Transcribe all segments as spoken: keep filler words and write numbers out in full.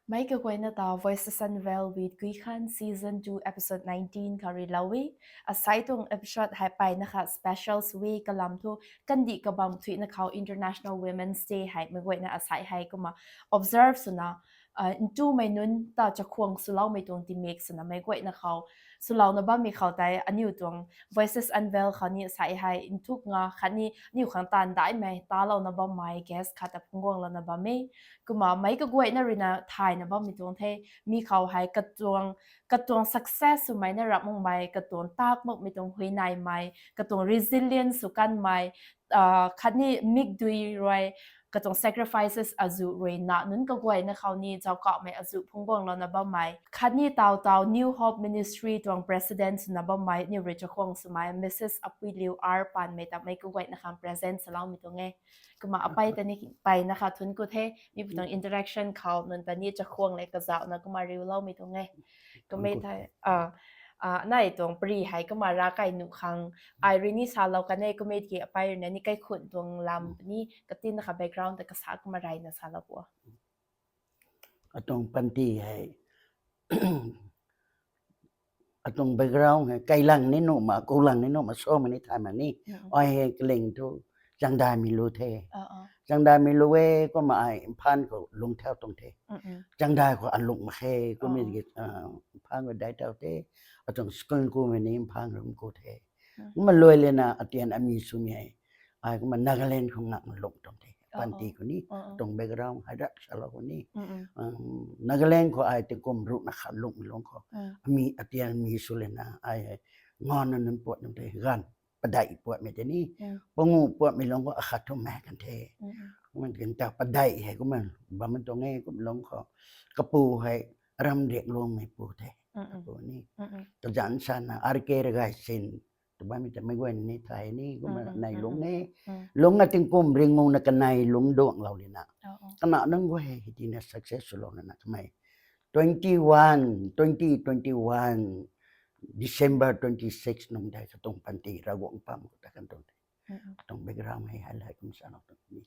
Meic kaguayna ta Voices Unveiled with Guikhan Season two Episode nineteen khou rui lou e. Asai tuang episode hei mpeyna kha special sw e, kalam thu kandih kabamv thuina khou International Women's Day hei meic guayna asai hei kumna observe swna, ntumei nunc ta chakhwang swloumei tuang tingmik swna meic guayna khou swlouna bammei khou tei aniu tuang Voices Unveiled khou ni asai hei nthuk nga khatni aniu khang taanv daihmei talouna bammei guest khat ta phungc guanglouna bam e. Kumna meic kaguayna ruina thayna bammei tuang the. Mi khou hei katuang success swmei na rap makmei, katuang tak makmei tuang huayneymei, katuang resilience sw kanmei, khatni mikdui rui katuang sacrifices azuh rui na nunc kaguayna khou ni zauckauhmei azuh phungc guanglouna bammei khatni taw taw New Hope Ministry tuang president swna bammei aniu rui chakhwang swmei Mrs Apuiliu R Panmei ta meic kaguayna khang present swloumei tuang e. Kumna apey ta ni mpeyna kha thunc ku the, mi pu tuang interaction khou nunc ta ni chakhwang le kazauhna kumna riuloumei tuang e. Kummei thei nai tuang pary hei kumna ravkai nuh khang ai rui ni salou kan e, kummei ki apey ruina ni kaikhun tuang lam puni katinna kha background ta kasa kumna reyna salou pu. Atuang panty hei atuang background hei kailang ni nuh ma, kulang ni nuh ma, somei ni thay ma ni. Ai hei kaling thu Changdaimei lu the. Changdaimei lu e, kumna ai Imphal khou lungc thau tuang the. Changdai khou alung mak khe, kummei ki Imphal khou dai thau the. Atuang school kumei ni Imphal khou ku the. Kumna luai lena atian ami swmei hei ai kumna Nagaland khou ngak lung tuang the. Panty khou ni atuang background hei rak salou khou ni Nagaland khou ai tingkum ruhna khat lungmei lungc khou ami atian ami sw lena ai hei nganvna nunc puat tuang the, ganv padeih puatmei tei ni. Pangu puatmei lungc khou akhat thu mak kan the. Kumna kin ta padeih hei kumna bam tuang e, kum lungc khou kapu hei Ramriakluangmei pu the. Kapu ni kazanc sana R K Ragaisin tw bammei ta meic guayna ni thay ni kumna nai lungc e. Lungcna tingkum ringnuna kanei lungc duanglou lena kana nunc guay hei tina success swlou lana kamei twenty one, twenty twenty one December twenty six nung tei katuang panty Ravguangc pam khou ta kan tuang the. Katuang background hei highlight kum salou tuang ni.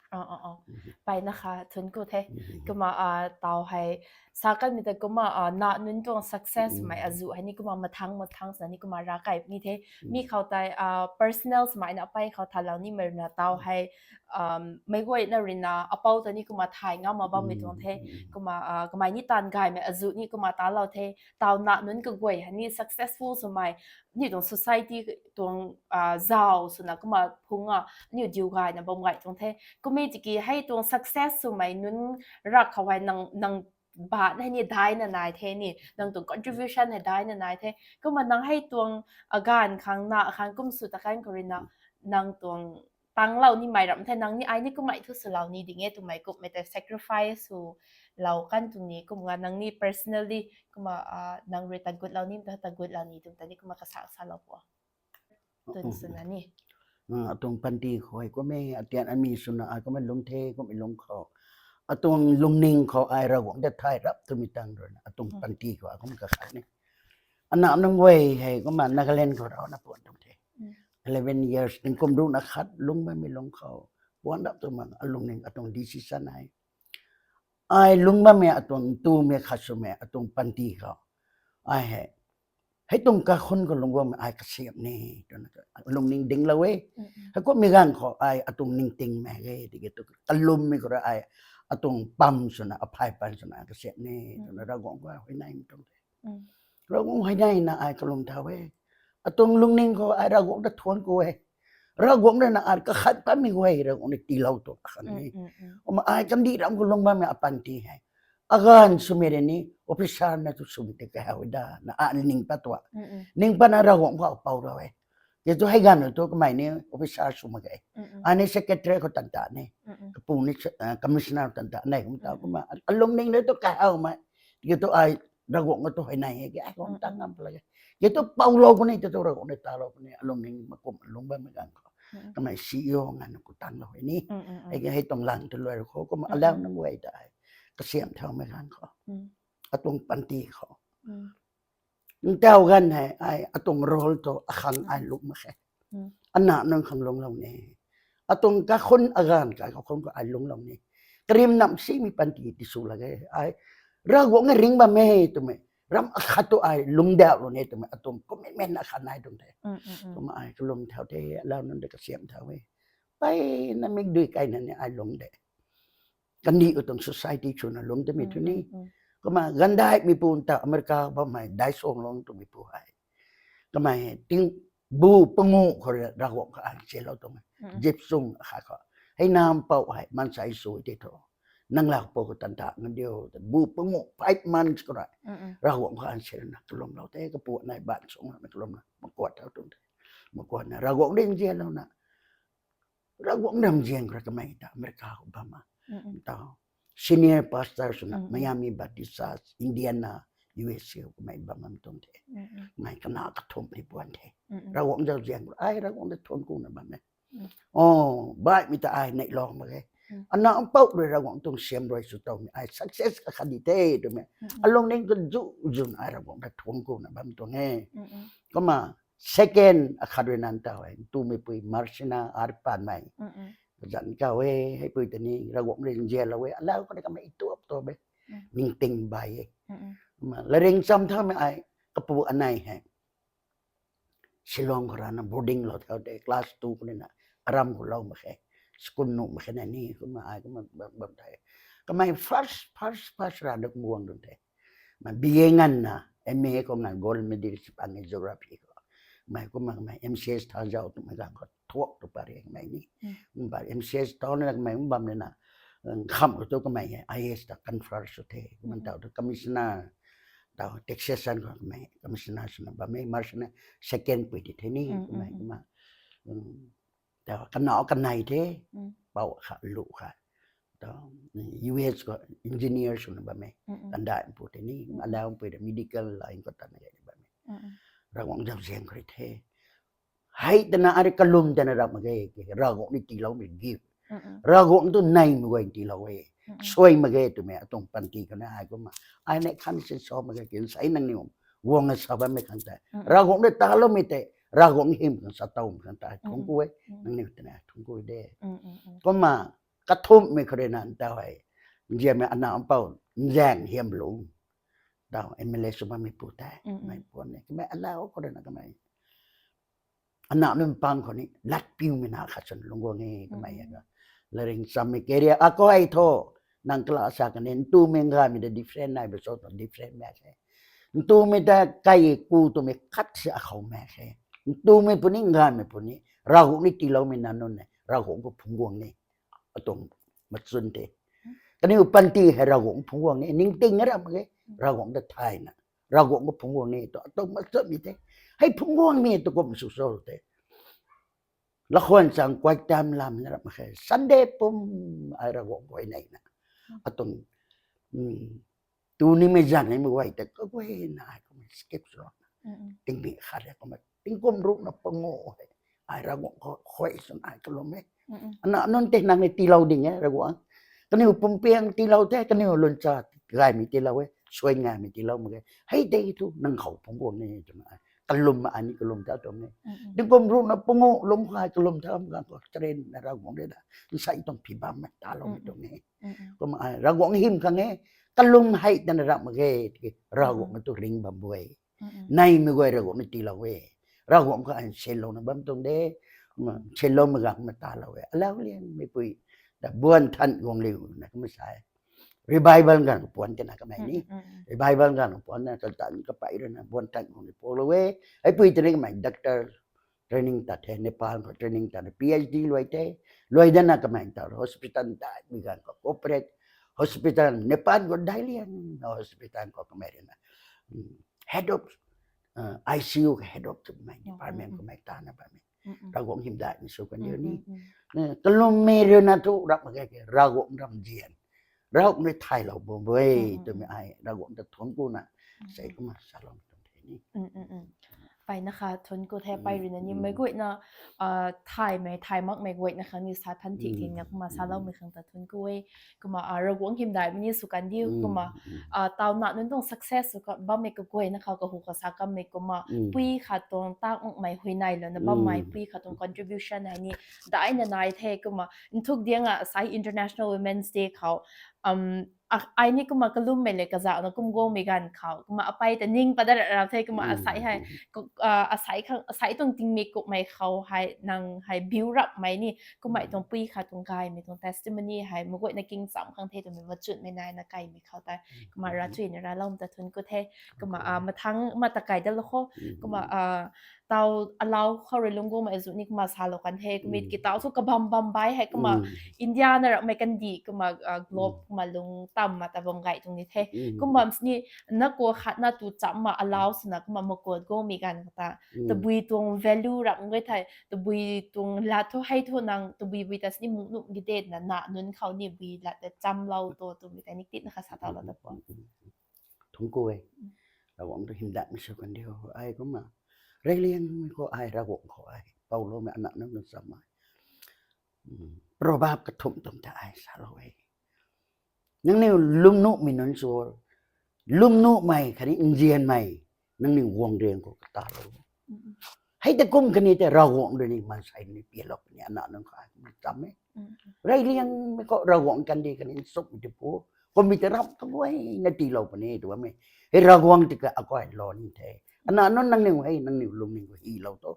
Mpeyna kha thunc ku the. Kumna taw hei sa kanmei ta kumna na nunc tuang success mei azuh hei ni kumna mathang mathang swna ni kumna ravkai ni the. Mi khou tei personal swmei na apey khou thalou nimei ruina taw hei meic guayna ruina apou ta ni kumna thay ngam ma bammei tuang the. Kumna kamei ni taanv gaymei azuh ni kumna talou the. Taw na nunc kaguay hei ni successful swmei ni tuang society tuang zau swna kumna phungc a aniu diu gayna bam gay tuang the. Kummei tiki hei tuang success swmei nunc rak khou hei nang baat hei ni daina nai the ni, nang tuang contribution hei daina nai the. Kumna nang hei tuang aganv khang na khang kum sw ta kan khou ruina nang tuang tanglou nimei ram the, nang ni ai ni kummei thu swlou ni ding e twmei kummei tei sacrifice swlou kan tuang ni kumna nang ni personally kumna nang rui tagutlou ni ta tagutlou ni tuang ta ni kumna kasa salou pu. Tun swna ni atuang panty khou hei kummei atian ami swna ai kummei lungc the, kummei lungc khou atuang lungning khou ai Ravguangc ta thay rap twmei tang ruina atuang panty khou ai kum kakhat ni. Ana nunc guay hei kumna Nagaland khou rana puan tuang the. Eleven years tingkum ruhna khat lungc bammei lungc khou puan rap tw mak alungning atuang decision hei ai lungc bammei atuang ntumei khat swmei atuang panty khou ai hei hei tuang kakhun khou lungc bammei ai kasiamh ni twna lungning dinglou e. Hei kummei ganv khou ai atuang ningtingmei e tiki tu kalummei khou rui ai atuang pam swna aphay pan swna ai kasiamh ni twna Ravguangc khou huayneymei tuang the. Ravguangc huayneyna ai kalum thau e. Atuang lungning khou ai Ravguangc ta thuanc ku e. Ravguangc ruina ai kakhat patmei guay Ravguangc ni tiilou tu akhat ni. Kumna ai kandih ram khou lungc bammei apanty hei aganv swmei rui ni officer na tu swmei tei kahaw da na ai ning pat tua. Ning patna Ravguangc khou apou rau e. Tiki tu hei ganv tu kamei ni officer sw mak ge. Ai ni secretary khou tan ta ni, kapu ni commissioner tan ta ni kum ta kumna alungning rui tu kahawmei. Tiki tu ai Ravguangc khou tu huayney e ki ai khou tang ngam pla ge. Tiki tu poulou puni, tiki tu Ravguangc ni talou puni alungning makum lungc bammei ganv khou kamei C E O nganv khou tanglou e ni. Hei tuang lang tu luai khou kumna alau nunc guay ta ai kasiamh thaumei ganv khou atuang panty khou ntau ganv hei ai atuang role tu akhang ai lungc mak khe. Ana nunc khang lungclou ni, atuang kakhun aganv kai kakhun khou ai lungclou ni. Karim nam simei panty tisw lak e ai. Ravguangc na ringc bam e twmei, ram akhat tu ai lungdauh lou ne twmei, atuang commitment akhat nai tuang the. Kumna ai kalum thau the, alau nunc de kasiam thau e. Mpeyna mikdui kaina ni ai lung de. Kandih khou tuang society swna lung twmei thu ni. Kumna gandaihmei pu ta America bammei Daisuanglung twmei pu hei, kamei ting bu panguh khou Ravguangc khou ai sialou tuang e. Zipchung akhat khou, hei nampouh hei maansei sw tei thu, nang lak pou khou tan ta ngan diu, bu panguh five months khou rui Ravguangc khou ai sialou na kalumlou the, kapu nai ban sung na kalum na makuat thau tuang the. Makuat na Ravguangc ringh zianlouna, Ravguangc ram zian khou rui kamei ta America khou bam a. Tau senior pastor swna Miami Baptist Church, Indiana, U S A khou kamei bam bam tuang the. Kamei kana kathumh ni puan the. Ravguangc zauzian khou ai Ravguangc ta thuanc kuna bam e. O, baihmei ta ai neihlou mak ge. Ana mpouh rui Ravguangc tuang siam rui sw towmei ai success akhat di the twmei, alungning kazu zun ai Ravguangc ta thuanc kuna bam tuang e. Kumna second akhat rui nang tau hei ntumei pui Marcina Arpanmei, kazanc kau e, heipui ta ni Ravguangc ringh zianlou e, alau khou ni kamei tuap tuap e, ningting bai e. Kumna laring cham thaumei ai kapu anei hei Shillong khou rana boarding lou thau de, class two khou nina aram khou lou mak khe, school nuh mak khe na ni, kumna ai kumna bam bam the. Kamei first first first rana kumguang dun the. Mei B A nganvna, M A khou nganv gold medal sipang e geography khou. Mei kumna kamei M C S tha zau twmei ganv khou thuak tu pariangmei ni. Kumna M C S tha nina kamei bam nina, kham khou tu kamei I A S ta confer sw the. Kumna tau tu commissioner, tau taxation khou kamei commissioner swna bam e, Marcina second pui di the ni, kamei kumna. Tau kanau kanei the, pou kha lu kha. Tau U S khou engineer swna bam e, kandai pu the ni, alau pui ta medical line khou tana gay bam e. Ravguangc zauzian khou rui the. Hei tana ari kalum tana rap mak ge, Ravguangc ni tiiloumei gift. Ravguangc tu neimei guay tiilou e. Suai mak ge twmei atuang panty khou na ai kumna, ai nei khan si sa mak ge, kin sai nangniw guang a sa bammei khang tei, Ravguangc rui taloumei tei, Ravguangc hym khang sa towmei khang tei thuanc ku e. Nangniw tana thuanc ku de. Kumna kathumhmei khou rui nang tau hei, nzianmei ana mpouh Nzaeng Hiamlung, tau M L A sw bammei pu tei, mei puan ni kamei alau khou rui na kamei ana nunc pang khou ni latpiumei na khat swna lungc guang e, kamei a laring chammei career akai thu, nang kala sa kani ntumei ngaymei ta different nai ba cho ta different mak khe. Ntumei ta kai ku twmei khat si akhou mak khe. Ntumei puni ngaymei puni Ravguangc ni tiiloumei na nunc e, Ravguangc khou phungc guang ni. Atuang machun the. Kaniw panty hei Ravguangc phungc guang ni, ningting rap mak ge, Ravguangc ta thayna, Ravguangc khou phungc guang ni tu atuang machunmei the. Hei phungc guangmei tu kum sw so the. Lakhwan chang quiet time lam na rap mak khe, Sunday pum ai Ravguangc guay neina, atuang tu nimei zan nimei guay ta kaguayna ai kumna skip sw rana, tingmei khat e kumna tingkum ruhna panguh hei, ai Ravguangc khou khuay swna ai kalum e. Ana nunc tei nang ni tiilou ding e Ravguangc. Kaniw pumpiang tiilou the, kaniw luncha gaymei tiilou e, suai ngaymei tiilou mak ge. Hei tei thu nang khou phungc guang ni twna kalum, ai ni kalum ta tuang e. Tingkum ruhna panguh lungc kha kalum ta ganv khou charynna Ravguangc rui na nsei tuang phi bammei taloumei tuang e. Kumna ai Ravguangc hym khang e, kalum hei tana rap mak ge, Ravguangc tu ringh bam bu e. Neimei guay Ravguangc ni tiilou e. Ravguangc khou ai nsinlouna bam tuang de. Kumna nsinloumei ganv kumna talou e, alau liangmeipui ta Buanthan Guangliu na kumna sa e. Revival ganv khou puan tina kamei ni, revival ganv khou puanna katan kapei rui na Buanthan Guangliu puaklou e. Heipui tini kamei doctor training tat the, Nepal khou training tat the, P H D luai the. Luai dana kamei ta hospital daihmei ganv khou corporate hospital, Nepal khou daic liang hospital khou kamei rui na head of, I C U khou head of twmei department khou kamei tana bammei. Ravguangc hymdaihmei sw kan diu ni. Kalummei rui na thu rap mak ge, Ravguangc ram zian, Ravguangc rui thaylou bam bu e twmei ai Ravguangc ta thuanc kuna sei kumna saloumei tuang the ni. Mpeyna kha thuanc ku the, pey rui na ni meic guayna thaymei thay makmei guayna khang ni sa than thik thikna kumna saloumei khang ta thuanc ku e. Kumna Ravguangc hymdaihmei ni sw kan diu. Kumna tauna nunc tuang success sw bammei kaguayna khou kahu khou sa kanmei kumna pui khat tuang tak makmei huayneylouna bammei pui khat tuang contribution hei ni daina nai the. Kumna nthuk diang a sai International Women's Day khou um, a- ai ni kumna kalummei le kazauhna kum guangmei ganv khou kumna apei ta ning pat dat ra the kumna asei hei, ku- ah, asei khang, asei tuang tingmik kummei khou hei nang hei biu rapmei ni, kummei tuang pui khat tuang gaymei tuang testimony hei maguayna king cham khang the twmei machutmei naina kaimei khou tei kumna ra chuina ra lou ta thun ku the. Kumna ah, mathang ma ta kai dat lou kho, kumna ah, tau alau khou rui lungc guangmei azuh ni kumna salou kan the, kumit ki tau thu kabam bam bai hei kumna India na rakmei kandih kumna ah, globe kumna lung tam ma ta bam gay tuang ni the. Kum bam sini na kua khat na tu cham ma alau swna kumna makuat guangmei ganv khou ta tabui tuang value ram guay thei, tabui tuang lat thu hei thu nang tabui bui ta sini mung num gi de na, na nunc khou ni bui lat ta chamlou to twmei tei ni tit na kha sa tau lou ta pua. Thungc ku e. Ravguangc tu hymdaihmei sw kan diu. Ai kumna reyliangmei khou ai, Ravguangc khou ai, pouloumei ana nunc nunc cham ai. Proverb kathumh tuang ta ai salou e. Nangniw lwmnuhmei nunc sw, lwmnuhmei khatni nzianmei, nangniw guang riang khou katalou. Hei ta kum kani tei Ravguangc rui ni maansei ni pialou puni, ana nunc khou ai kumna cham e. Reyliangmei khou Ravguangc kandih khatni nchumhmei ti pu, kummei ta ram kaguayna tiilou puni tw bam e. Hei Ravguangc ti ka akai lou ni the. Ana nunc nangniw hei, nangniw lungning khou hylou to.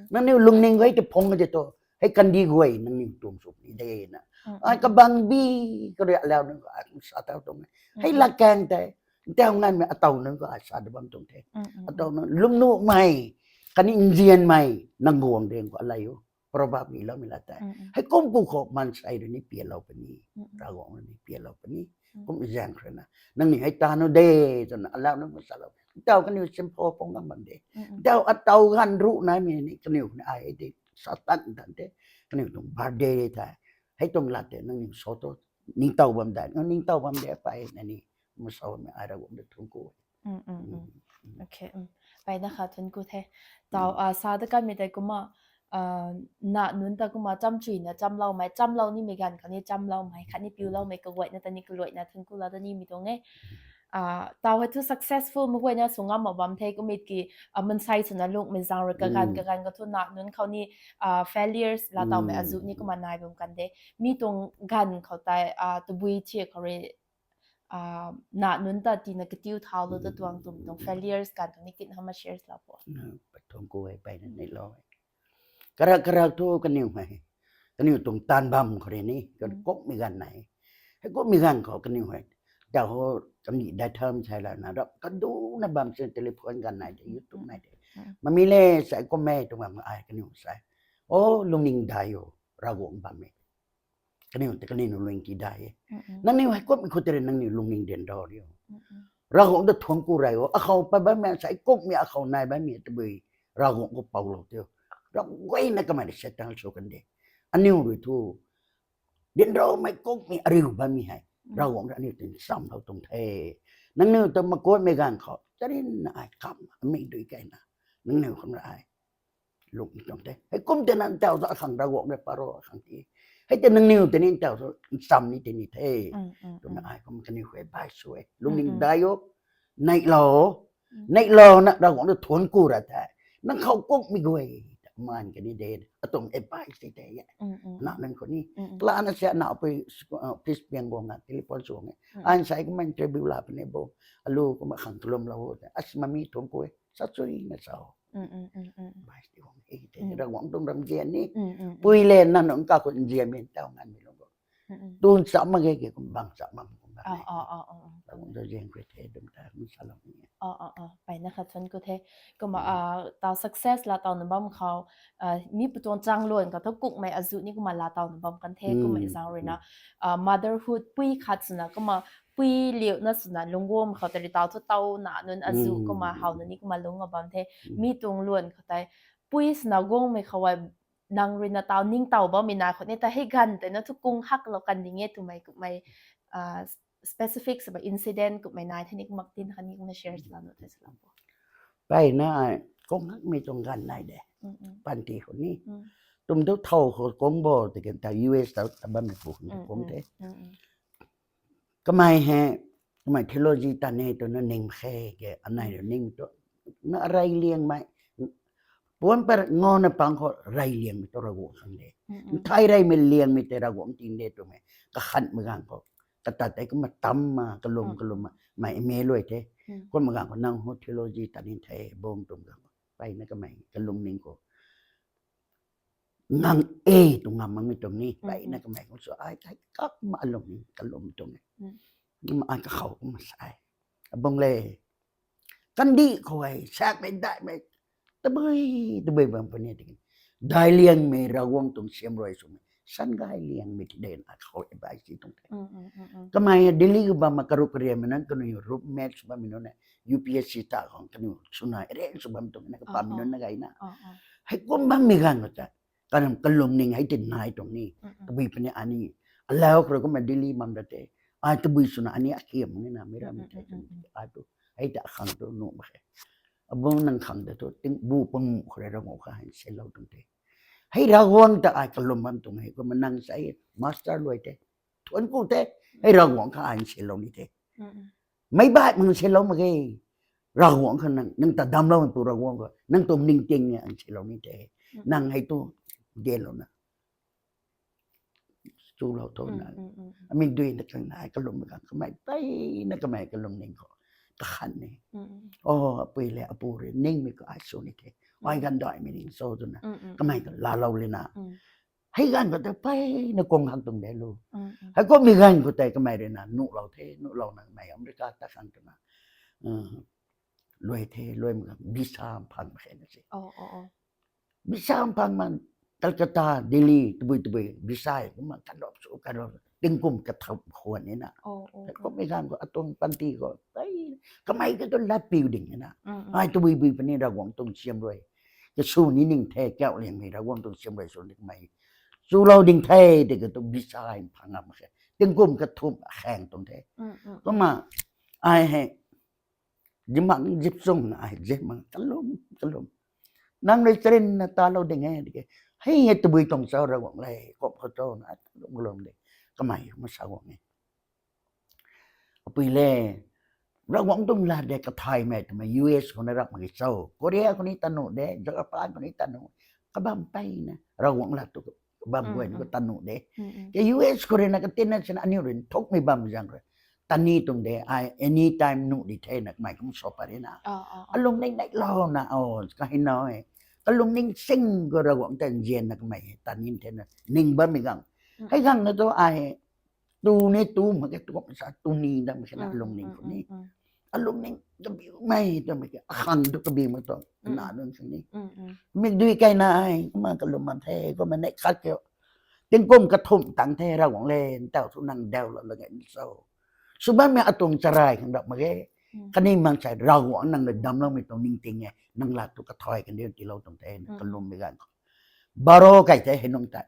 Nangniw lungning khou hei ta phung de to. Hei kandih guay nangniw tuang sw puni de na. Ai kabang bi, karui alau nunc khou ai kum sa tau tuang e. Hei latkaeng tei, ntau nganvmei ataw nunc khou ai sa da bam tuang the. Ataw nunc lwmnuhmei khatni nzianmei, nang guang riang khou alei o. Proverb hyloumei lat tei, hei kum ku khou maansei rui ni pialou puni, Ravguangc rui ni pialou puni. Kum zaeng khou rui na, nangniw hei ta nu de twna alau nunc khou salou. Ntau kaniw simpho pung ngam bam de. Ntau ataw ganv ruh naimei ni kaniw ni ai hei de, Satan tan the. Kaniw tuang birthday thei, hei tuang lat tei nangniw sa to, ningtow bam de, ningtow bam de pey na ni, masau mei ai Ravguangc ta thungc ku. Mpeyna kha thungc ku the. Tau ah, sa ta kanmei tei kumna ah, na nunc ta kumna chamchuina chamloumei, chamlou nimei ganv khou ni chamloumei khatni piuloumei kaguayna ta ni kaluaina thungc ku la ta nimei tuang e. Ah, tau hei thu successful maguayna sw ngam mak bam the, kumit ki ah, maansei swna lungmei zaeng rui kaganv kaganv khou thu na nunc khou ni ah, failures laa tawmei azuh ni kumna nai bam kan de. Mi tuang ganv khou tei ah, tabui thi khou rui ah, na nunc ta tina katiu thaulou ta tuang twmei tuang failures ganv khou ni kin hamh share lou pua. Thungc ku e, peyna neilou e. Karak karak thu kaniw hei, kaniw tuang taanv bam khou rui ni, kummei ganv nai. Hei kummei ganv khou kaniw hei, tau ho, kandih dai thamc sai lana rap kaduna bam si telephone ganv nai de, YouTube nai de. Mami le sai kummei tuang bam ai kaniw sai, o, lungning dai o, Ravguangc bam e. Kaniw ta kaniw nu lung ki dai e. Nangniw hei kummei khou tei rui nangniw lungning dianrou riu. Ravguangc ta thungc ku rey o, akhou pat bammei, sai kummei akhou nai bammei tabui Ravguangc khou poulou tio. Ravguangc na kamei rui Satan sw kan de. Aniw rui thu, dianroumei kummei ariu bammei hei, Ravguangc rui aniu tin chamlou tuang the. Nangniw ta makuatmei ganv khou charynna ai kam, amei dui keyna, nangniw khang rui ai lungmei tuang the. Hei kum tei na ntau thu akhang Ravguangc rui paro akhang ti. Hei tei nangniw tei ni ntau thu ncham ni tei ni the. Twna ai kum kaniw khou advice sw e. Lungning dai o, neihlou, neihlouna Ravguangc ta thungc ku ra the. Nang khou kummei guay ta maan kani de, atuang advice tei tei e. Na nang khou ni, kalana se na pui office piang guang na telephone sw guang e. Ai sai kumna interview la puni bo, alu kumna khang kalumlou o te. As mami thungc ku e, sa chuina sa o. Advice ti guang e tei, Ravguangc tuang ramzian ni. Pui le na nunc ka khou nzianmei ntau nganvmei lung khou tun cham mak ge, ke kum bang cham mak kum bang e. Ravguangc tuang zian khou the dum ta kum salou ni. Peyna kha thungc ku the. Kumna tau success laa tawna bam khou, mi pu tuang chang luan khou thu kummei azuh ni kumna laa tawna bam kan the, kummei zaeng rui na motherhood, pui khat swna kumna pui liuna swna lungc guangmei khou tei rui tau thu tau na nunc azuh kumna howna ni kumna lungc a bam the. Mi tuang luan khou tei pui swna guangmei khou e, nang rui na tau ningtow bammei nai khou ni ta hei ganv tei na thu kung haklou kan ding e twmei kummei specific sw ba incident kummei nai the ni, mak tin kha ni kumna share swlou nu the swlou bo. Peyna ai kung hakmei tuang ganv nai de. Panty khou ni, tum tu thow khou kung bo tiki ta U S ta ta bammei pu khou ni kung the. Kamei hei, kamei theology ta ni twna ning khe ke, anei rui ning tu, na reyliangmei, puan pat ngana pang khou reyliangmei tu Ravguangc khang de. Nthei reymei liangmei tei Ravguangc tin de twmei, kakhanhmei ganv khou Kata tei kumna tam ma kalum kalum ma, mei eme luai the. Kumna ganv khou nang ho theology ta ni the bung tuang ganv khou. Peyna kamei kalungning khou ngang e tu ngam makmei tuang ni. Peyna kamei kum sw ai thei kak ma alungning kalum tuang e. Kumna ai kakhou kumna sa e. Abung le. Kandih khou hei, sakmei daihmei, tabui, tabui bam puni tiki. Daic liangmei Ravguangc tuang siam rui swmei. San gay liangmei ti de na khou e bai si tuang the. Kamei Delhi khou bam ma karup kariammei nunc kaniw room mate sw bammei nunc na, U P S C ta khang kaniw swna arrange sw bam tuang na kapam nunc na gay na. Hei kum bammei ganv khou ta. Karam kalungning hei ti nai tuang ni. Tabui puni ani. Alau khou rui kumna Delhi bam da the. Ai tabui swna ani akhiam ni na mei rammei the. Ai tu, hei ta akhang tu nuh mak khe. Abung nang khang ta tu, ting bu pang khou rui Ravguangc kha han selou tuang the. Hei Ravguangc ta ai kalum bam tuang hei, kumna nang sa e, master luai the. Thuanc ku the, hei Ravguangc kha han selou ni the. Meic baih mak selou mak ge. Ravguangc kha nang, nang ta damclou tu Ravguangc khou, nang tuang ningting an selou ni the. Nang hei tu, dianlouna chulou tho na. Amik dui na khang na ai kalum khang kamei, peyna kamei kalungning khou. Kakhan ni. O, apui le, apu rui, ningmei khou ai sw ni the. Ai ganv daihmei ning cho twna. Kamei ta laalou le na. Hei ganv khou tei peyna kung hak tuang de lu. Hei kummei ganv khou tei kamei rui na, nuhlou the, nuhlouna kamei America ta khang twna. Luai the, luai mak visa phang mak khe na si. Visa phang man, Calcutta, Delhi, tabui tabui, visa e, kumna kadop sw, kadop sw, tingkum kathumh khwan ni na. Kummei ganv khou atuang panty khou, kamei ka tu lat piu ding na. Ai tabui bui puni Ravguangc tuang siam rui. Kasw ni ning the, kauh liangmei Ravguangc tuang siam rui sw ni kamei. Chulou ding the, tiki tu visa phang ngam mak khe. Tingkum kathumh khaeng tuang the. Kumna, ai hei, zip mak zip chung na ai, zip mak kalum, kalum. Nang rui charynna talou ding e, tiki. Hei e tabui tuang cho Ravguangc le, kop khou cho na, ai kalum, kalum de. Kamei, masa guang e. Apui le, Ravguangc tuang lat de kathaymei twmei U S khou na rak mak ge cho. Korea khou ni ta nuh de, Japan khou ni ta nuh. Kabam peyna, Ravguangc lat tu kabam guay ni khou ta nuh de. Ke U S khou rui na katinna sina aniu rui nthukmei bam zaeng rui. Ta ni tuang de, ai anytime nuh di the na kamei kum sa pat rui na. Alungning neihlouna, o, kahina e. Kalungning sing khou Ravguangc ta nzianna kamei, ta ni the na, ning bammei ganv. Hei ganv na tu ai, tu ni tu mak khe, tu kum sa, tu ni dam khe na, alungning khou ni. Alungning kabiumei twmei khe, akhang tu kabiumei tuang, na nunc sini. Mik dui keyna ai, kumna kalum man the, kumna neih khat khe. Tingkum kathumh tang the, Ravguangc le, ntau thu nang daulou la ge ni cho. Sw bammei atuang charai khang rap mak ge. Kani mang sai Ravguangc nang rui damcloumei tuang ningting e, nang lat tu kathai kan de tiilou tuang the, kalummei ganv khou. Baro kai the hei nung tei.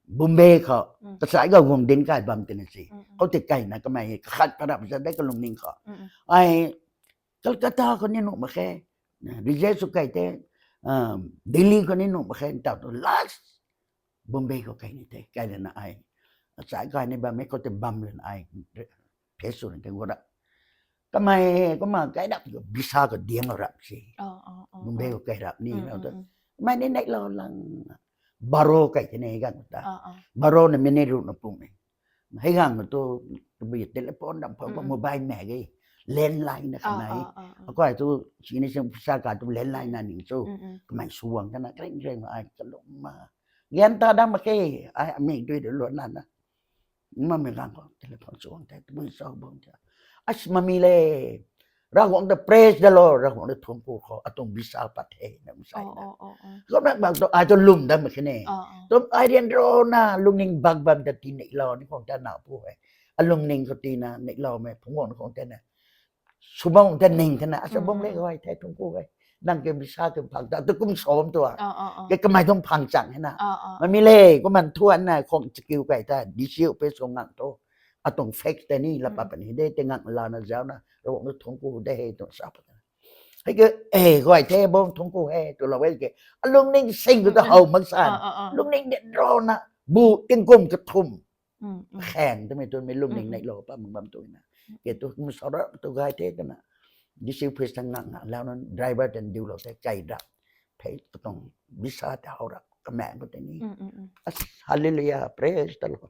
Bombay khou, kachai ga guang dinc kai bam tina si. Khou tei keyna kamei kakhat karap zat de kalungning khou. Ai, Calcutta khou ni nuh mak khe, reject sw key the, Delhi khou ni nuh mak khe, ntau tu last Bombay khou key ni the, key lana ai. Achai kai ni bammei khou tei bam lana ai, phe sw ni the gura. Kamei, kumna kai rap, visa khou diang rap si. Bombay khou key rap ni, kamei ni neihlou lang. Baro kai the ni ganv ta. Baro na minute ruh na pum e. Hei ganv tu, tabui telephone dam phone khou mobile mei ge. Landline na khanei. Akai tu, sini sing visa ka tu landline na ning cho. Kamei suang kana, kring kring ai kalum ma. Gyan ta dam mak khe, ai amik dui de luan na na. Mamei ganv khou telephone suang the, tabui cho bam the. As mami le, Ravguangc ta praise the Lord, Ravguangc ta thuanc ku khou, atuang visa pat the, na masai na. Kumna bang tu, ai tu lwm dam mak khe ne. Tu ai rian rana, lungning bak bam ta ti neihlou ni khang ta na pu e. Alungning khou tina, neihloumei, phungc guang ni khang ta na. Sw bam ta ning the na, asa bam le gay the thuanc ku e. Nang ke visa ke phang ta, tu kum sa bam tu a. Ke kamei tuang phang chang he na. Mami le, kumna thuan na, khang chakiu key ta, D C office khou ngang tu. Atuang fax tei ni, la pat puni de, tei ngang lana zauc na, Ravguangc ta thuanc ku de he, tu sa pat na. Hei ke, e, gay the, bam thuanc ku he, twlou e ke. Alungning sing khou ta how mak san. Lungning rian rana, bu tingkum kathumh. Khaeng twmei twmei lungning neihlou pa mak bam tu na. Ke tu kum sa rap tu gay the twna. D C office ta ngang ngang lau na driver tan diulou the key rap. Phey katuang visa ta how rap, kamei khou tei ni. As, hallelujah, praise the Lord.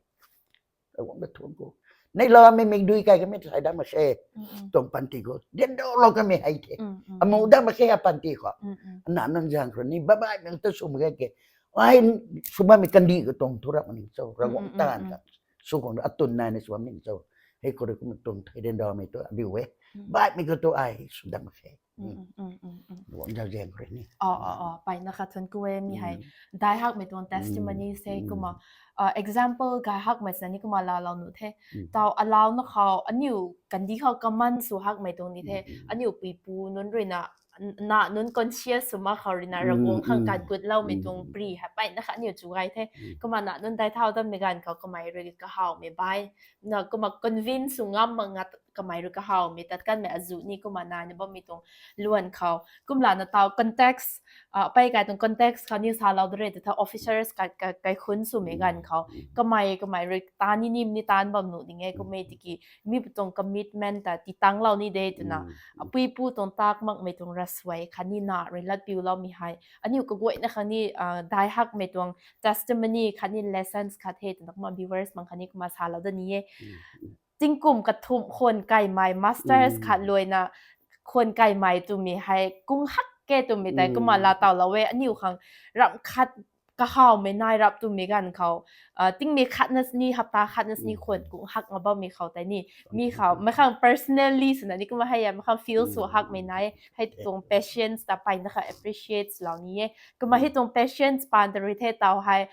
Ravguangc ta thuanc ku. Nei la mei mik dui kai kamei sai dam mak khe. Tuang panty khou diandalou kamei hei the. Amu dam mak khe a panty khou. Ana nunc zaeng khou ni baihmei ta sw mak ge ke. Ai, sw bammei kandih katuang thu rap ning cho, Ravguangc taanv kha. Sw khang atun nai na sw bam ning cho. Hei khou rui kumna tuang thei diandamei tu abiu e. Baihmei khou tu ai sw dam mak khe. Ravguangc zauzian khou rui ni. Mpeyna kha thuanc ku e mi hei. Dai hakmei tuang testimony se kumna, example gay hakmei sina ni kumna laalou nuh the. Tau alauna khou aniu kandih khou common sw hakmei tuang ni the. Aniu puipu nunc ruina, na nunc conscious sw mak khou ruina Ravguangc khang kat gutloumei tuang pri hei mpeyna kha aniu chu gay the. Kumna na nunc dai thau dammei ganv khou kamei rui kahawmei bai, na kumna convince sw ngam mak nga kamei rui kahawmei tat kanmei azuh ni kumna naina bammei tuang luan khou. Kumlana tau context, pei kai tuang context khou ni salou da re tw tha officers kaikhunc swmei ganv khou. Kamei, kamei rui taan ni nim ni taanc bam nuh ding e kummei tiki, mi pu tuang commitment ta titanglou ni de twna. Puipu tuang tak makmei tuang ravsuai khatni na rui latpiuloumei hei. Aniu kaguayna khang ni, dai hakmei tuang testimony khatni lessons khat the twna kumna viewers mang khatni kumna salou da ni e. Tingkum kathumh khwan kaimei masters khat luaina khwan kaimei twmei hei kung hak ke twmei tei kumna laa tawlou e aniu khang ramh khat kahawmei nai rap twmei ganv khou. Tingmei khatna sini, hapta khatna sini khwan kung hak nga bammei khou tei ni. Mi khou, mei khang personally swna ni kumna hei, mei khang feel sw hakmei nai, hei tuang patience ta mpeyna kha appreciate lou ni e. Kumna hei tuang patience paan ta rui the tau hei,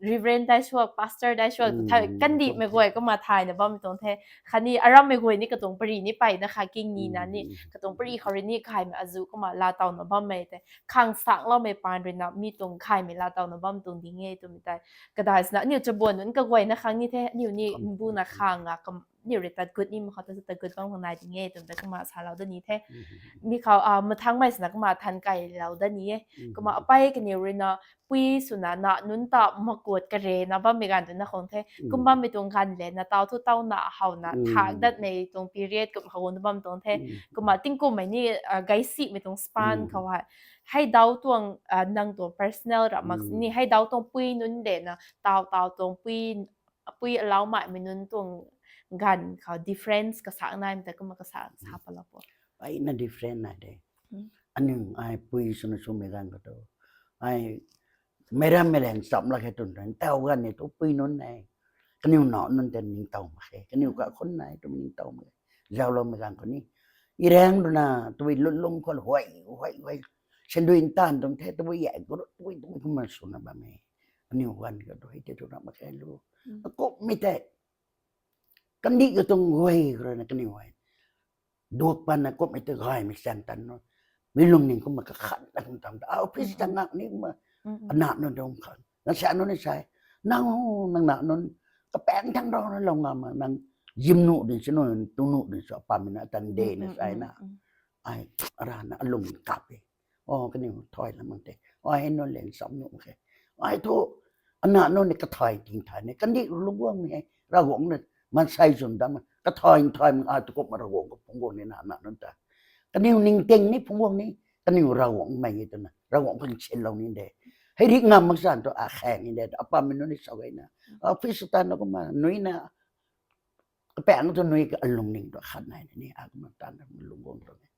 Reverend dai suak, pastor dai suak, tha kandihmei guay kumna thayna bammei tuang the. Khatni arammei guay ni katuang pari ni mpeyna kha king nina ni, katuang pari khou rui ni kahaymei azuh kumna laa tawna bammei tei. Khang sangloumei paan ruina mi tuang kahaymei laa tawna bam tuang ding e twmei tei. Kadai sina aniu chabuan nunc kaguayna khang ni the, aniu ni mbuna khang a, aniu rui tat gut ni mak khou ta tat gut bam khang nai ding e twmei tei kumna salou da ni the. Mi khou, mathangmei sina kumna than kailou da ni e. Kumna apei kaniw ruina pui swna na nunc ta makuat karena bammei ganv twna khang the. Kum bammei tuang ganv le na tau thu tau na howna thak datmei tuang period kum howna bam tuang the. Kumna tingkummei ni, gaysimei tuang span khou hei. Hei dau tuang, nang tuang personal ra mak ni, hei dau tuang pui nunc de na, tau tau tuang pui, pui alau maimei nunc tuang ganv khou difference kasak naimei ta kumna kasak sa palou po. Ai na different nai de. Aniu ai pui swna swmei ganv khou tu. Ai meiram mei rang cham lak khe twn rang tau ganv ni tu pui nunc nai. Kaniw na nunc tei ningtow mak khe. Kaniw kakhun nai tu ningtow mak khe. Zauloumei ganv khou ni. I rang runa tui lun lung khou huay, huay, huay. Sandui ntan tuang the tui yai guru, tui, tui kumna swna bammei. Aniu ganv khou tu hei tei tu ra mak khe lu. Akumhmei tei. Kandih katuang guay khou rui na kaniw hei. Duak panna kumhmei tei gaymei sang tan nu. Mi lungning kumna kakhat na kum tam ta. Office ta ngak ni kumna. Ana nunc dum khang. Nang sa nunc ni sai. Nang, nang na nunc. Kapaeng thang rau na lou ngam ma nang. Gym nuh ding si nu, tu nuh ding si, apammei na tan de na sai na. Ai, arana alung kap e. O, kaniw thay lam mak tei. Ai, hei nunc le nsam nuh mak khe. Ai thu, ana nunc ni kathay ting thay ni. Kandih lungc guangmei hei. Ravguangc na maansei zwn dam. Kathay nthay mak ai tu kumna Ravguangc khou phungc guang ni na, ana nunc ta. Kaniw ningting ni phungc guang ni. Kaniw Ravguangc mei e twna. Ravguangc khang sinlou ni de. Hei rik ngam mak san tu akhaeng ni de. Apammei nunc ni sa gayna. Office ta na kumna, nui na. Kapaeng tu nui ka alungning tu khat nai ni, akumna tan na lungc guang tu ni.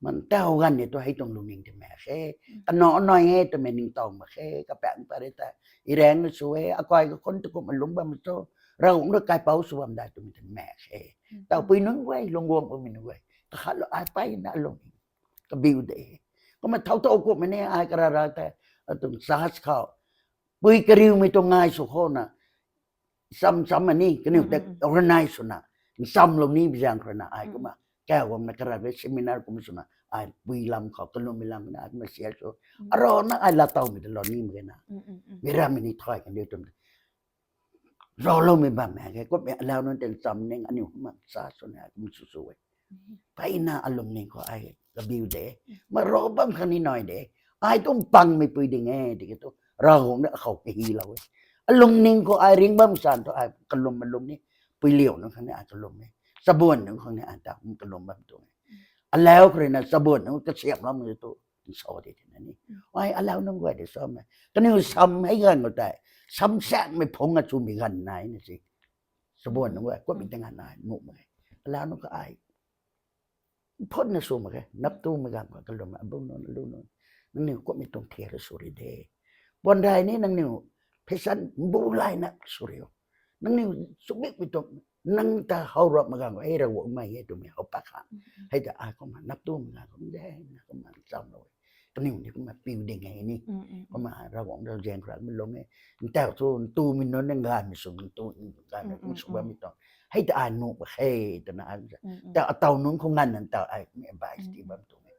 Man tau ganv ni tu hei tuang lungning ti mak khe. Kanac nai e twmei ningtow mak khe, kapaeng ta rui ta. I rang na sw e, akai kakhun tu kumna lungc bam tu. Ravguangc rui kaipouc sw bam dai twmei ti mak khe. Tau pui nunc guay, lungc guang pumei nunc guay. Kakhatlou ai mpeyna lungning. Kabiu de. Kumna thau thau kumhmei ni ai karara tei. Atuang church khou. Pui kariumei tuang ngai sw khou na. Cham cham ma ni, kaniw tei organize swna, nchamlou ni bi zaeng khou rui na ai kumna, kau guangna karana seminar kum swna, ai pui lam khou, kalummei lam na, ai kumna share sw. Arana ai laatowmei ta lou ni mak ge na. Meic rammei ni thay kan de twmei. Zauloumei bam mak ge, kumhmei alau nunc tei ncham ning aniu kumna sa swna ai kum sw sw e. Mpeyna alungning khou ai kabiu de. Ma rou bam khang ni nai de. Ai tu mpangmeipui ding e, tiki tu. Ravguangc na akhou kahilou e. Alungning khou ai ring bam san tu ai kalum alum ni. Pui liu nunc khang ni ai kalum e. Chabuan nunc khang ni ai ta kum kalum bam tuang e. Alau khou rui na chabuan nunc kasiamlou mak tu. Nsa de tina ni. Ai alau nunc guay de sa me. Kaniw sam hei ganv khou tei. Sam saekmei phungc a chumei ganv nai na si. Chabuan nunc guay kummei tei nganv ai nuh mak e. Alau nunc kha ai phutna sw mak khe, nap tumei ganv khou kalum abu nunc, alu nunc, nangniw kummei tuang thiak rui sw ri de. Puan rai ni nangniw fashion mbu layna sw ri o. Nangniw chumikmei tuang, nang ta how rap mak ganv khou, ei Ravguangc mei e twmei how pat khang. Hei ta ai kumna nap tumei ganv khou de, na kumna chamlou e. Kaniw ni kumna piu ding e ni. Kumna Ravguangc rui zaeng khou ramei lung e. Ntau thu ntumei nunc na gaymei sw, ntu gaymei kum sw bammei tuang. Hei ta ai nuh mak khe twna ai, ta ataw nunc khou nganv nang taw ai kumna advice ti bam tuang e.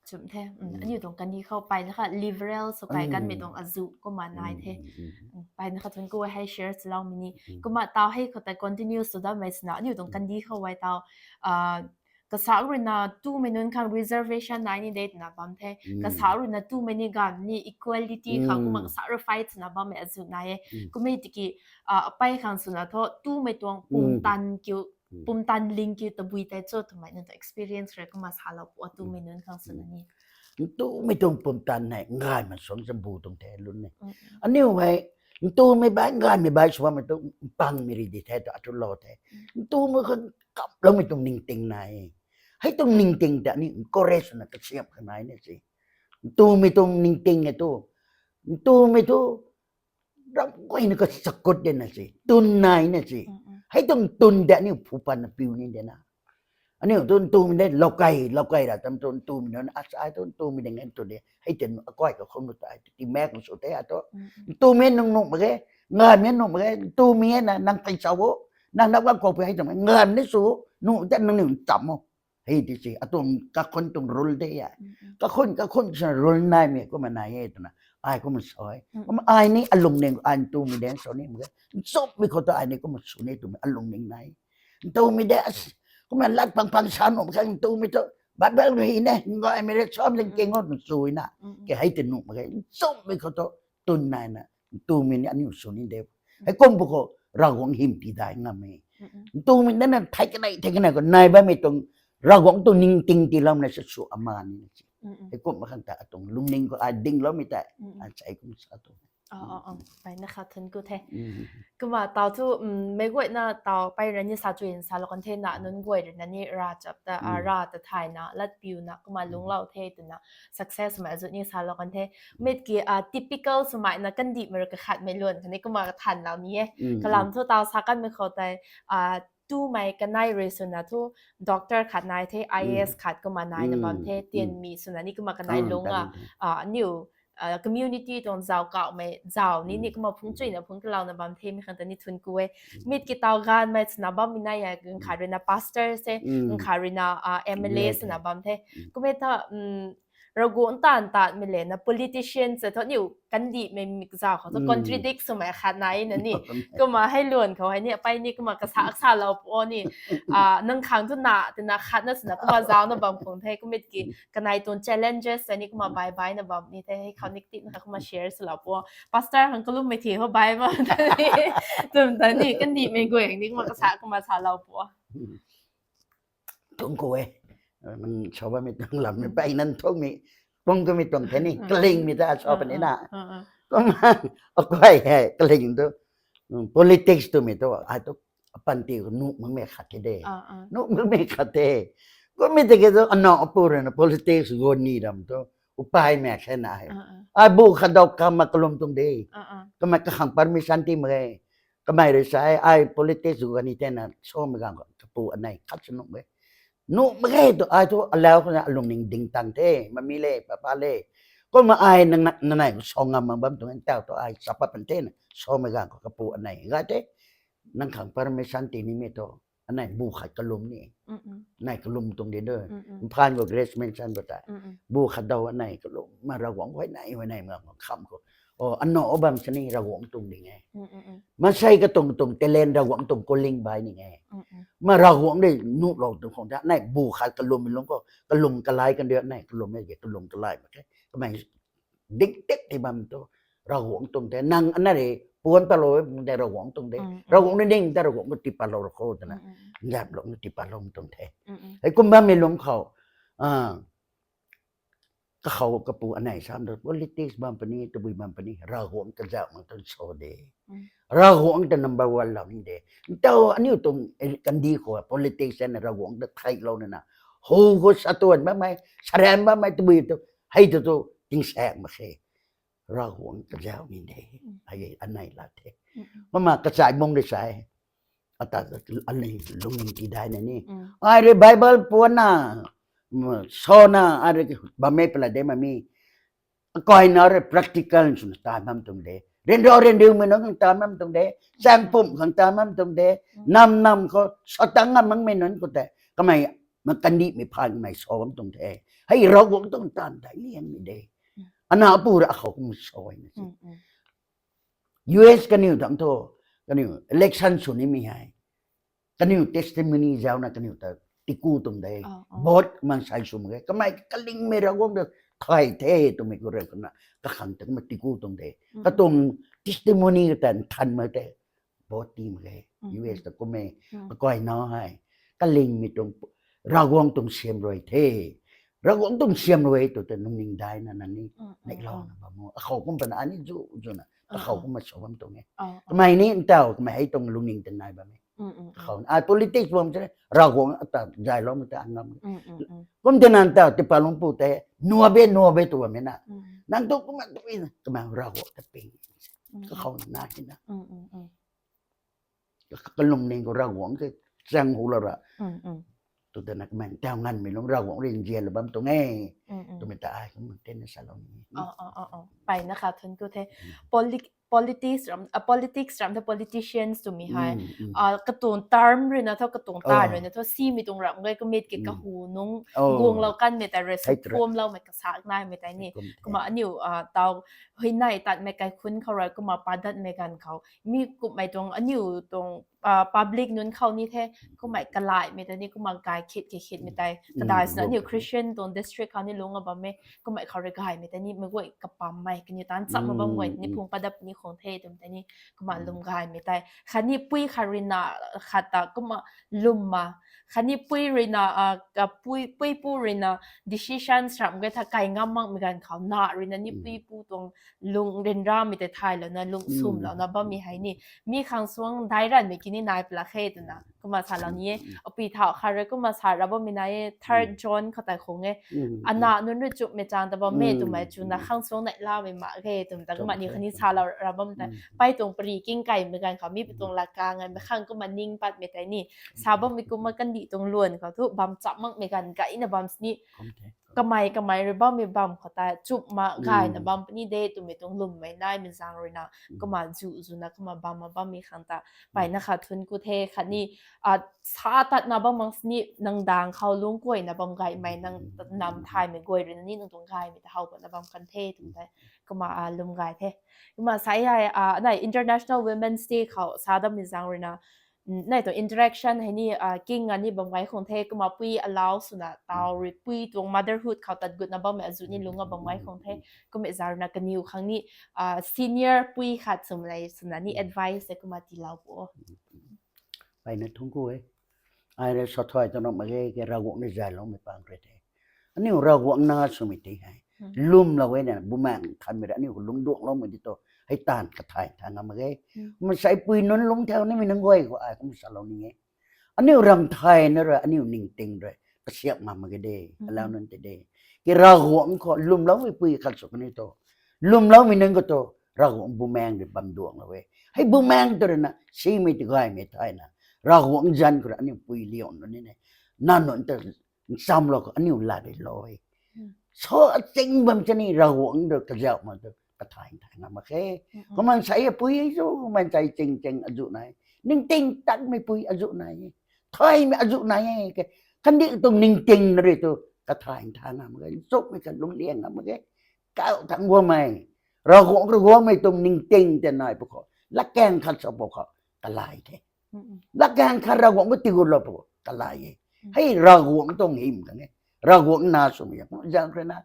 Chum the. Aniu tuang kandih khou payna kha liberal sw kai kanmei tuang azu kumna nai the. Payna kha thun ku hei share swloumei ni. Kumna taw hei khou tei continue sw dammei swna aniu tuang kandih khou ai taw, kasak ruina tumei nunc khang reservation nai ni de twna bam the. Kasak ruina tumei ni ganv ni equality khou kumna kasak rui fight swna bammei azu nai e. Kummei tiki, apei khang swna thu tumei tuang pumtan kiu, pumtan ling kiu tabui tei cho twmei nunc tuang experience rui kumna salou pu tumei nunc khang swna ni. Ntumei tuang pumtan hei ngaymei suang cha bu tuang the lun e. Aniu hei ntumei bai ngaymei bai sw bammei tu mpangmei ri di the tu atu lou the. Ntumei khang kaploumei tuang ningting nai. Hei tuang ningting ta ni encourage swna kasiam kha nai na si. Ntumei tuang ningting e tu, ntumei tu ram guayna kachakut de na si, tun nai na si. Hei tuang tun de aniu phu patna piu ni de na. Aniu tu ntumei de loukei, loukei ra tam tu ntumei nunc, asa ai tu ntumei de ngan tu de. Hei tei akai kakhun tu ai tu timaek sw the a tu. Ntumei nang nuh mak ge, ngaymei nuh mak ge, ntumei na nang pei chau o, nang nap gam khou pui hei twmei ngaymei ni sw, nuh de nangniw ncham o. Hei di si, atuang kakhun tuang rule de e. Kakhun, kakhun sa rule naimei kumna nai e twna. Ai kumna sa e. Kumna ai ni alungning ai ntumei de sa ni mak ge. Nchumhmei khou tu ai ni kumna sw ni twmei alungning nai. Ntumei de, kumna lat pang pang sa nuh mak khe ntumei tu. Bible hi ne, ngaymei re sam zang king o twna sw na. Ke hei tei nuh mak ge. Nchumhmei khou tu tun naina, ntumei ni aniu sw ni de. Heikum bu khou Ravguangc hym ti dai ngam e. Ntumei na na thei kanei, thei kanei khou nai bammei tuang Ravguangc tuang ningting tiiloumei na sa sw ama ni na si. Heikum mak khang ta atuang lungning khou ai dingloumei tei, ai sa kum sa tu. Payna kha thun ku the. Kumna taw thu, meic guayna taw pey rui ni sa chuy nsalou kan the na, nunc guay rui na ni ravchap ta, rav ta thayna latpiuna kumna lungclou the twna success mei azu ni salou kan the. Mit ki typical swmei na kandihmei rui kakhatmei luan khatni kumna kathanlou ni e. Kalam thu taw sa kanmei khou tei, tumei kanei rui swna thu doctor khat nai the, I A S khat kumna naina bam the, tianmi swna ni kumna kanei lungc a, aniu community tuang zauc kauhmei zauc ni ni kumna phungc chuyna phungc kalouna bam the, mi khang ta ni thun ku e. Mit ki taw gaanvmei swna bammei nai e, nkhat rui na pastor se, nkhat rui na M L A swna bam the. Kummei ta, Ravguangc taanv tatmei le na politician se thu aniu kandihmei mikzau khou thu contradict swmei khat nai na ni. Kumna hei luan khou hei ni apey ni kumna kasa, kasalou pu o ni. Nang khang thu na, twna khatna swna kumna zauna bam khang the, kummei ki kanei tuang challenges se ni kumna bai baina bam ni the, hei khou ni tina kha kumna share swlou pu o. Pastor khang kalummei thi khou bai bam ta ni, twm ta ni kandihmei guay ni kumna kasa kumna salou pu o. Thung ku e, nang sa bammei tuang lammei pey nang thungmei, pung kamei tuang the ni, kalingmei ta sa puni na. Kumna, akai hei kaling tu, politics twmei tu ai tu apanty nuh makmei khat the de. Nuh makmei khat the. Kummei tiki tu anac apu rui na politics guang ni ram tu, upaimei khe na e. Ai bu khat daw kamna kalum tuang de. Kamei kakhang permission ti mak ge. Kamei rui sa e, ai politics guang ni tena samei ganv khou kapu anei khat sw nuh mak ge. Nuh mak ge tu ai thu alau khou na alungning ding tang the, mami le, papa le. Kumna ai nang, nanei khou sa ngam mak bam tuang taw tu ai sa pat pan the na, samei ganv khou kapu anei gay the. Nang khang permission ti nimei tu, anei bu khat kalum ni. Anei kalum tuang di de. Mphan khou Grace Mansion khou tei, bu khat daw anei kalum ma Ravguangc huayney, huayney ma kham khou. O, anac bam sini Ravguangc tuang ding e. Maansei katuang tuang talent, Ravguangc tuang calling bai ning e. Ma Ravguangc de nuhlou tuang khang ta anei bu khat kalummei lungc khou, kalum kalai kan de, anei kalum e ke, kalum kalai mak khe. Kamei ding tit ti bam tu, Ravguangc tuang the, nang anei rui puan patlou e, de Ravguangc tuang de. Ravguangc ni ning ta Ravguangc khou tipatlou ra khou twna, ngamlou ni tipatlou tuang the. Hei kum bammei lungc khou, Kakhou kapu anei sam tu politics bam puni, tabui bam puni, Ravguangc kazauh mang tan so de. Ravguangc ta number one lou ni de. Ntaw aniu tuang kandih khou politics na Ravguangc ta theilou nana, hu khou satuan bammei, saram bammei tabui tu, hei tu tu tingsaek mak khe. Ravguangc kazauh ni de. Hei anei la the. Kumna kachai bung de sai. Ata anei lungning tidaina ni. Ai rui Bible puanna, sona, ai rui bammei pala de mami. Akai na rui practical swna taan bam tuang de. Ryanra ryanriumei nunc khang taan bam tuang de. Chaeng pumc khang taan bam tuang de. Nam nam khou satang ngam makmei nunc khou tei kamei makandihmei phaan kamei sa bam tuang the. Hei Ravguangc tuang taanv daic liangmei de. Ana apu rui akhou kum sa na si. U S kaniw tang thu, kaniw election sw nimei hei, kaniw testimony zauna kaniw ta tiku tuang de. Vote mansei sw mak ge. Kamei kalingmei Ravguangc ta thay the twmei khou rui kana kakhang ta kumna tiku tuang de. Katuang testimony ta nthan mak tei vote ti mak ge. U S ta kum e, akai na hei kalingmei tuang Ravguangc tuang siam rui the. Ravguangc tuang siam rui tu tei lungning daina nang ni neihlouna bam o. Akhou kum pana ani zu zuna akhou kumna sa bam tuang e. Kamei ni ntaw kamei hei tuang lungning ta nai bam e. Akhou ai politics bam se Ravguangc ata zayloumei ta ngam. Kum tei nang taw tipa lungpu tei nuabe nuabe tu bammei na. Nang tu kumna tu na kamei Ravguangc ta ping. Kakhou na hina kalungning khou Ravguangc ke chang hu lou ra. Tu tana kamei ntaw nganvmei lung Ravguangc rui nzianlou bam tuang e. Twmei ta ai kum tena salou ni. Mpeyna kha thun ku the. Politics ram, politics ram the politicians twmei hei katuang term ruina thu, katuang tai ruina thu simei tuang ram ge, kumit ke kahu nung guanglou kanmei ta rui sw phuamloumei kasak naimei tei ni. Kumna aniu taw huayney tatmei kaikhunc khou rui kumna padatmei ganv khou mi kummei tuang aniu tuang public nunc khou ni the, kummei kalaimei tei ni kumna gay khit ke khitmei tei kadai swna aniu Christian tuang district khou ni lungc a bam e. Kummei khou rui gaymei tei ni meic guay kapammei kaniw tan cham mak bam guay ni phung padat ni khang the twmei tei ni kumna lwm gaymei tei khatni pui khat ruina khat ta kumna lwmna khatni pui ruina puipu ruina decision sram ge tha kai ngam makmei ganv khou na ruina ni puipu tuang lung ryanramei tei thaylouna lung swmlouna bammei hei ni mi khang suang daic ranvmei ki ni nai pla khe twna kumna salou ni e. Apui thau khat rui kumna sa ra bammei nai e, Third John khou tei khang e, ana nunc rui chumhmei chang ta bam e twmei chuna khang suang neihlamei mak ge twmei ta kumna aniu khatni salou ra bam tei pei tuang pari king kaimei ganv khou mi pei tuang laka ngaimei khang kumna ning patmei tei ni sa bammei kumna kandih tuang luan khou thu bam cham makmei ganv gayna bam sini kamei kamei rui bammei bam khou ta chumhna gayna bam puni de twmei tuang lwmmei naimei zaeng ruina kumna zu zuna kumna bamna bammei khang ta mpeyna kha thun ku the. Khatni sa tatna bam mak sini nang dang khou lungc kuayna bam gaymei nang nam thaymei guay ruina ni nang tuang gaymei ta how patna bam kan the twmei tei kumna lwm gay the. Kumna sa hei anei International Women's Day khou sa dammei zaeng ruina nai tuang interaction hei ni king a ni bam gay khang the. Kumna pui alau swna taw rui pui tuang motherhood khou tat gutna bammei azu ni lungc a bam gay khang the. Kummei zaeng ruina kaniw khang ni senior pui khat swmei lei swna ni advice tei kumna tiilou pu o. Mpeyna thun ku e. Ai rui sa thay ta ram mak ge ke Ravguangc ni zayloumei pang rui the. Aniu Ravguangc na swmei ti hei lwmlou e na bumaeng khanmei rui aniu khou lungc duangloumei di tu hei taanv kathay thay ngam mak ge. Kumna sa pui nunc lungc thau nimei nunc guay khou ai kum salou ni e. Aniu ram thayna rui aniu ningting rui kasiap ngam mak ge de, alau nunc tei de. Ke Ravguangc khou lwmloumei pui khat sw kaniw tu lwmloumei nunc khou tu Ravguangc bumaeng rui bam duanglou e. Hei bumaeng tu ruina simei ti gaymei thayna Ravguangc zanc khou rui aniu pui liang nunc ni ne na nunc ta nchamlou khou aniu lat rui lou e. Sa aching bam chani Ravguangc rui kazauh mak tu kathay thay ngam mak khe. Kumna sa e pui e zu mansei ching ching azu nai, ningting tatmei pui azu nai e, thaymei azu nai e ke. Kandih tuang ningting na rui tu kathay thay ngam mak ge, nchumhmei kha lungc liang ngam mak ge. Kau thangc guangmei, Ravguangc rui guangmei tuang ningting tei nai pw khou latkaeng khat sa pw khou kalay the. Latkaeng khat Ravguangc khou tiigutlou pw khou kalay e. Hei Ravguangc tuang hym khang e. Ravguangc na swmei zaeng ruina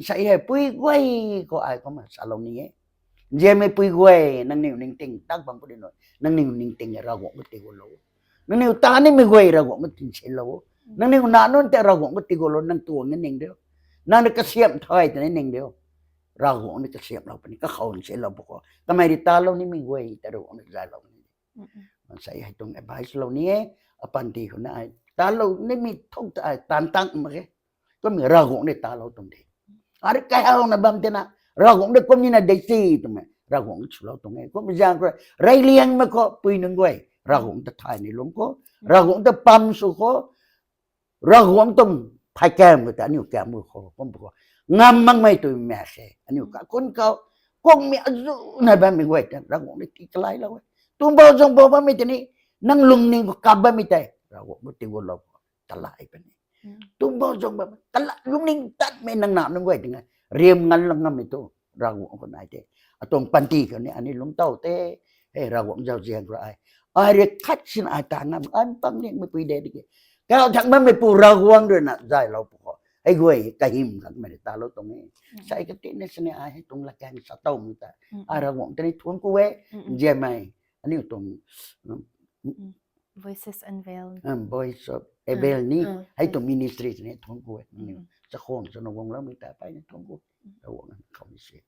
sa hei pui guay khou ai kumna salou ni e. Nzianmei pui guay, nangniw ningting tak bam puni nunc, nangniw ningting e Ravguangc khou tiigutlou. Nangniw ta nimei guay Ravguangc khou tinsinlou. Nangniw na nunc tei Ravguangc khou tiigutlou, nang tuang ni ning riu. Nang na kasiamh thay tei ni ning diu. Ravguangc ni kasiamhlou puni, kakhou nselou pu khou. Kamei rui talou nimei guay ta Ravguangc ni zaylou ni. Mansei hei tuang advice lou ni e, apanty khou na ai talou nimei thuk ta ai tan tang mak e. Kummei Ravguangc ni talou tuang de. Ari kahauna bam tina, Ravguangc de kum nina de si twmei, Ravguangc swlou tuang e. Kum zaeng khou, reyliangmei khou pui nunc guay, Ravguangc ta thay ni lung khou, Ravguangc ta pam sw khou, Ravguangc tuang phay kam khou ta aniu kam khou, kum khou, ngam makmei tw mak khe, aniu kakhun khou, kungmei azuna bammei guay ta, Ravguangc ni tii kalailou e. Tuang bou zang bou bammei tei ni, nang lungning khou kap bammei tei, Ravguangc khou tii gulou khou, kalai puni. Tuang bou zang bam, kala lungning tatmei nang na nunc guay ting e. Riam ngan lang ngammei tu, Ravguangc khou nai the. Atuang panty khou ni, ani lungc tow the, hei Ravguangc zauzian khou ai. Ai rui khat sin ai ta ngam, ai pang liangmei pui de di ke. Kau thang bammei pu Ravguangc rui na zaylou pu khou. Hei guay, kahym khatmei rui talou tuang e. Sai katina sini ai hei tuang lakaeng sa tow mei ta. Ai Ravguangc ta ni thuanc ku e, nzianmei, aniu tuang, Voices Unveiled. Voice of Avail ni, hei tuang ministry ni thuanc ku e. Chakhwang swna guangloumei ta peyna thuanc ku. Ravguangc khou ni si.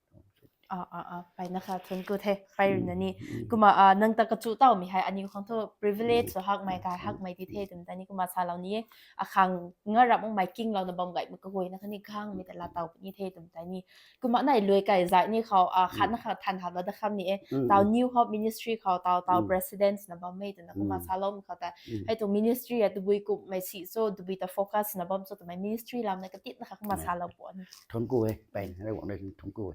Peyna kha thuanc ku the, pey rui na ni. Kumna, nang ta kachu towmei hei, aniu khang thu privilege sw hakmei kai, hakmei di the twmei ta ni kumna salou ni e. Akhang nga rap makmei kinglouna bam gaymei kaguayna khatni khangmei ta laa tow puni the twmei ta ni. Kumna nai luai kai zay ni khou, khatna kha than hap la da kham ni e. Tau New Hope Ministry khou, tau, tau president na bammei twna kumna saloumei khou ta. Hei tuang ministry a tabui kumhmei si cho, tabui ta focus na bam cho twmei ministry lam na katitna kha kumna salou pu ni. Thuanc ku e, peyna Ravguangc rui thuanc ku e.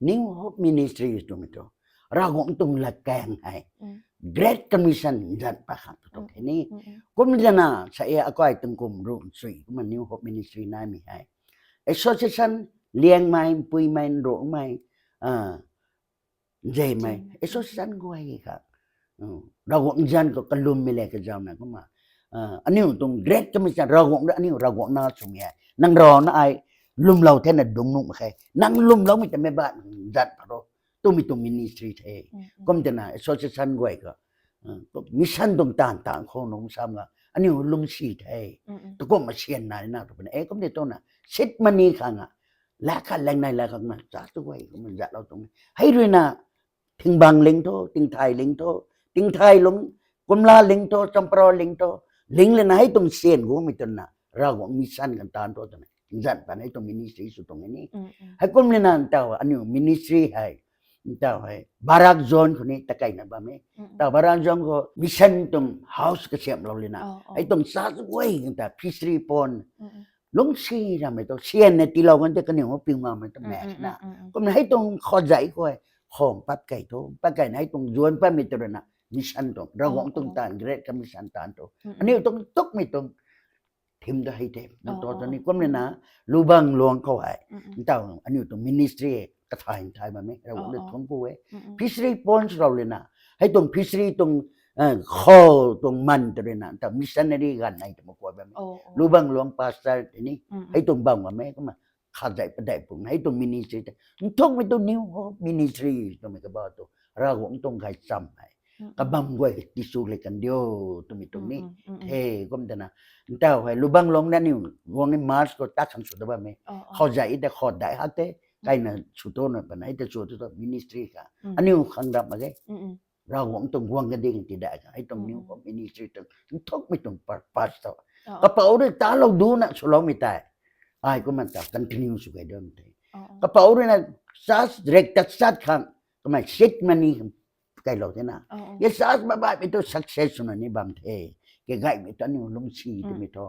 New Hope Ministry twmei tu, Ravguangc tuang lakaeng hei, Great Commission nzan pat khang tu tuang the ni. Kum zana sa e akai tuang kum ruh sui kumna New Hope Ministry naimei hei, association, liangmei, mpuimei, nrumei, nzemei association guay kha, Ravguangc zanc khou kalummei le kazauna kumna, aniu tuang Great Commission, Ravguangc rui aniu Ravguangc na swmei hei, nang rana ai lwmlou thena dungc nuh mak khe, nang lwmloumei ta mei ba nang zan pat ro, twmei tuang ministry the. Kum twna association guay kha, mission tuang taanv taanv khou nung sam ga aniu lungsi the. Tukumna sian nai na tu puni e, kum de twna seed money khang a, lakh khat lang nai lakh khat na cha tu guay kumna zatlou tuang e. Hei rui na, thingbang ling tho, tingthai ling tho, tingthai lung, kumla ling tho, champra ling tho, ling lana hei tuang sian gumei twna Ravguangc mission kan taanv tho twna nzan pat hei tuang ministry sw tuang e ni. Heikum lana ntaw aniu ministry hei, ntaw hei Barak zone khou ni takeina bam e. Ntaw Barak zone khou mission tuang house kasiamhlou lana, hei tuang cha tu guay ta fishery pond, lungsi ramei tu sianna tiilou kan tei kaniw piu ngammei tu mak na. Kumna hei tuang khou zay khou, khang pat kei thu, pat kei na hei tuang zuan patmei tu rui na, mission tuang, Ravguangc tuang taanv, Great Commission taanv tu aniu tuang tukmei tuang thim tu hei the, nang tu tu ni kum lana, Lubang Luang khou hei, ntaw aniu tuang ministry kathay nthai bam e, Ravguangc rui thuanc ku e. Fishery pond swlou lana, hei tuang fishery tuang, khou tuang man tu rui na, ntaw missionary ganv nei tu mak kua bam e. Lubang Luang pastor tei ni, hei tuang bam bam e kumna, khat zay padeih pung hei tuang ministry tei nthukmei tu New Hope Ministry twmei kaba tu, Ravguangc tuang gaychamv hei, kabam guay tisu le kan diu twmei tuang ni. The kum twna, ntaw hei Lubang Luang na aniu guang e March khou tat khang sw ta bam e. Khou zay ta khou dai hak the, kaina sw tuna pana hei ta sw tu tu ministry kha, aniu khang rap mak ge. Ravguangc tuang guang kading ti dai kha, hei tuang New Hope Ministry tuang nthukmei tuang purpose tu, kapouc rui talou duna swloumei tei, ai kumna ta continue sw kei dam the. Kapouc rui na church rek tat sat khang, kamei seed money kailou the na, ye church baihmei tu success swna ni bam the, ke gaymei tu aniu lungsi twmei thu,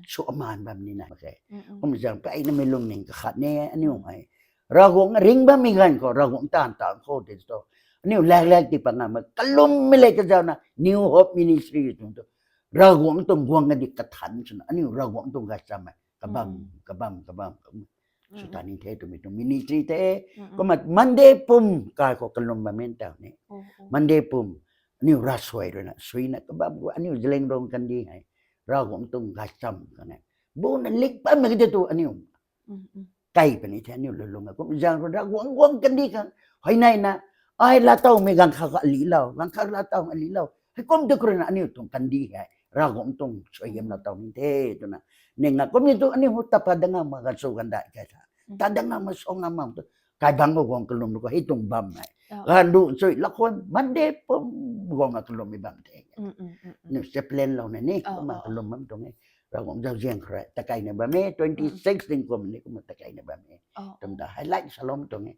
sw amaan bam nina mak khe. Kum zaeng peyna mei lungning kakhat ni aniu hei, Ravguangc ring bammei ganv khou, Ravguangc taanv taanv khou tei tu, aniu lak lak ti pat ngammei kalummei le kazauna New Hope Ministry tuang tu, Ravguangc tuang guang kadi kathan swna aniu Ravguangc tuang gaychamv hei kabam, kabam, kabam, kabam sw ta ni the twmei tuang ministry the. Kumna Monday pum kai khou kalum bammei ntaw ni, Monday pum aniu ravsuai rui na suina kabam khou aniu Zeliangrong kandih hei, Ravguangc tuang gaychamv khang e, buna lik patmei kadi tu aniu kai puni the aniu lulung a. Kum zaeng rui Ravguangc guang kandih khang, hei nai na, ai laatowmei ganv kha kha lilou, ganv kha laatow lilou, heikum tu khou rui na aniu tuang kandih hei Ravguangc tuang suaihiam la taw ni the twna. Ning a kum ni tu aniu hu tapa dang a ma ganv sw ganv dai kai tha. Ta dang a ma sw ngam ma tu. Kai bang khou guang kalum khou hei tuang bam nai. Ganv du chui lakhwan Monday pum guang a kalum mi bam the. Ni chaplain lou na ni, kumna kalum bam tuang e. Ravguangc zauzian khou rui, ta kaina bam e, twenty six ding kum ni kumna ta kaina bam e. Tumda highlight salom tuang e.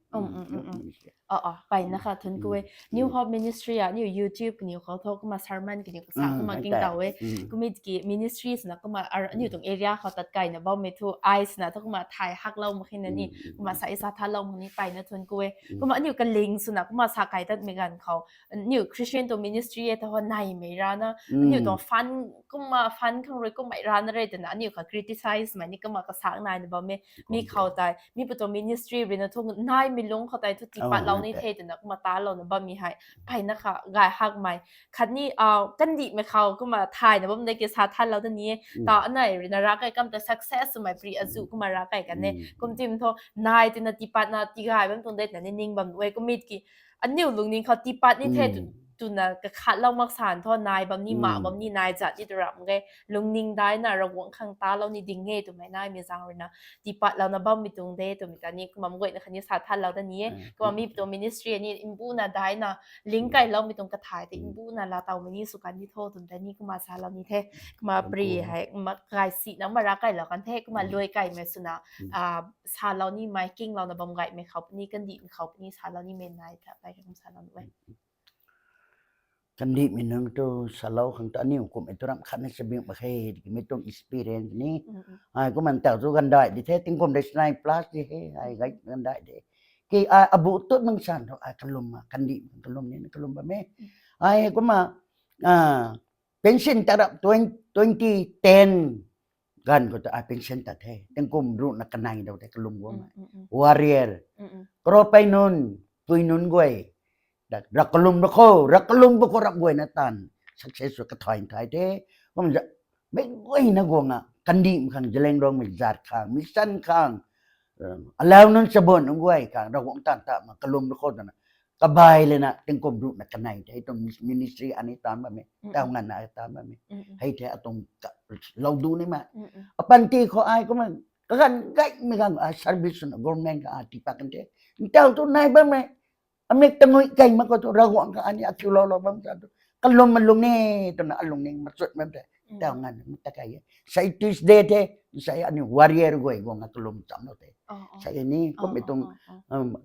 Mpeyna kha thun ku e. New Hope Ministry a, aniu YouTube kaniw khou tho, kumna sermon kaniw kasa, kumna king taw e. Kumna ki ministry swna kumna aniu tuang area khou tat kaina bammei thu, ai swna thu kumna thay haklou mak khe na ni, kumna sa isa thalou mak ni mpeyna thun ku e. Kumna aniu kaling swna kumna sa kai tatmei ganv khou, aniu Christian tuang ministry e tho naimei rana, aniu tuang fund, kumna fund khang rui kummei rana re twna, aniu kha criticize mei ni kumna kasak naina bam e. Mi khou tei, mi pu tuang ministry ruina thu naimei lungc khou tei thu tiipatlou ni the twna kumna talouna bammei hei, mpeyna kha gay hakmei. Khatni, kandihmei khou kumna thayna bam de ki sa thanlou da ni e. Ta anei ruina rav kai kam ta success swmei pri azuh kumna rav kai kan e. Kum tim thu, nai twna tiipatna tigay bam tuang de twna ni ning bam e. Kumna ki, aniu lungning khou tiipat ni the twna kakhatlou mak san thu, nai bam ni, ma bam ni, nai zat ni tu ram ge. Lungning daina Ravguangc khang talou ni ding e twmei naimei zaeng ruina tiipatlouna bammei tuang de twmei ta ni kumna mei guayna khatni sa thanlou da ni e. Kumna mi pu tuang ministry ni mbuna daina, ling kailoumei tuang kathay tei mbuna laa tawmei ni sw kan ni tho twmei ta ni kumna salou ni the. Kumna pri hei, ma gay sina ma rav kailou kan the, kumna luai kaimei swna, salou nimei, kinglouna bam gaymei khou puni, kandihmei khou puni, salou nimei nai ta, mpeyna kum salou ni e. Kandihmei nunc tu salou khang tu aniu kummei tu ram khatna chabing mak khe, tiki mi tuang experience ni. Ai kumna tau tu ganv dai di the, tingkum de sinai plus di he, ai gay ganv dai de. Ki ai abu tut nang san thu ai kalum a, kandih kalum ni kalum bam e. Ai kumna, pension ta rap twenty ten ganv khou tu ai pension tat the. Tingkum ruhna kanei dou the kalum guang e. Warrior. Karo pei nunc, pui nunc guay. Rav kalum ra khou, rav kalum ba khou rap guayna taanv success sw kathay thay the. Kumna mei guayna guang a, kandihmei khang, Zeliangrongmei zat khang, mission khang, alau nunc chabun nunc guay khang Ravguangc taanv ta ma kalum ra khou twna kabay lana tingkum ruhna kanei the tuang ministry ani taanv bam e, tau nganvna taanv bam e. Hei the atuang lou du ni ma. Apanty khou ai kumna kaganv gaymei ganv ai service swna government khang ai tiipat kan the. Ntau tu nai bam e. Amik tangui kai mak khou tu Ravguangc khang ani athiuloulou bam ta tu kalum alung ni twna alungning machut bam the. Tau nganvna ta kai e. Sei Tuesday the, sei aniu warrior guay guang a kalum chamlou the. Sei ni kummei tuang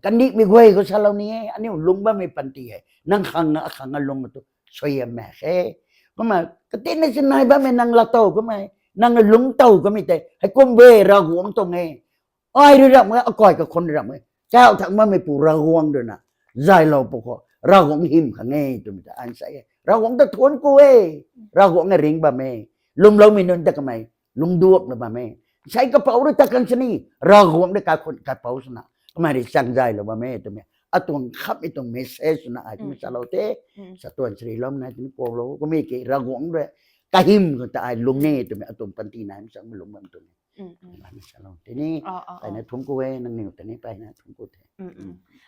kandihmei guay khou salou ni e, aniu lung bammei panty hei nang khang akhang alung tu suaihiam mak khe. Kumna katina si nai bammei nang laa tow kummei, nang lungc tow kummei tei hei kum e, Ravguangc tuang e. Ai rui ramh e, akai kakhun rui ramh e. Kau thak bammei pu Ravguangc ruina zaylou pu khou Ravguangc hym khang e twmei ta ai sa e. Ravguangc ta thuanc ku e. Ravguangc e ring bam e. Lwmloumei nunc ta kamei lungc duak la bam e. Sei kapouc rui ta kan sini Ravguangc rui kakhun kapouc swna kamei rui chang zaylou bam e twmei atuang khammei tuang message swna ai twmei salou the. Sa tuan sariloumei nai twmei paulou kummei ki Ravguangc rui kahym khang ta ai lung ni twmei atuang panty naimei changmei lung bam tuang e. Mpeyna thun ku e, nangniw ta ni mpeyna thun ku the.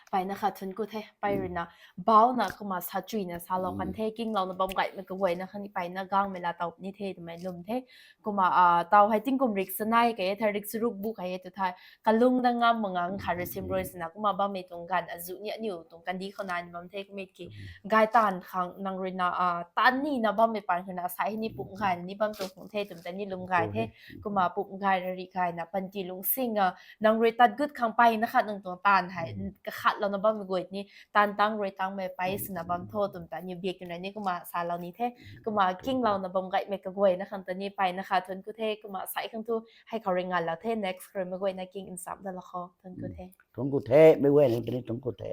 Mpeyna kha thun ku the, mpey ruina bauna kumna sa chuina salou kan the, kinglouna bam gaymei kaguayna khang ni mpeyna gangmei laa tow ni the twmei lwm the. Kumna tau hei tingkum rik sanei kai e, tha rik charuk bu kai e tu thei kalung da ngam mak ngang khat rui sim rui swna kumna bammei tuang ganv azuh ni aniu tuang kandih khou nai ni bam the kummei ki gay taanv khang nang ruina taanv nina bammei paan khou na sa hei ni pumc gayna ni bam tuang khang the twmei ta ni lwm gay the. Kumna pumc gay rari gayna panty lungcsing a nang rui tat gut khang mpeyna khat nang tuang taanv hei kakhatlouna bammei guay ni taanv tang rui tangmei mpey swna bam tho twmei ta ni biak twna ni kumna salou ni the. Kumna kinglouna bam gaymei kaguayna khang ta ni mpeyna kha thun ku the. Kumna sei khang thu hei khou rui nganlou the, next khou rui mei guayna king nsam da lou khou thun ku the. Thun ku the, mei guayna ta ni thun ku the.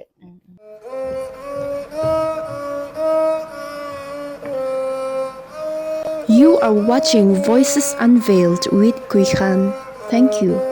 You are watching Voices Unveiled with Kui Khan. Thank you.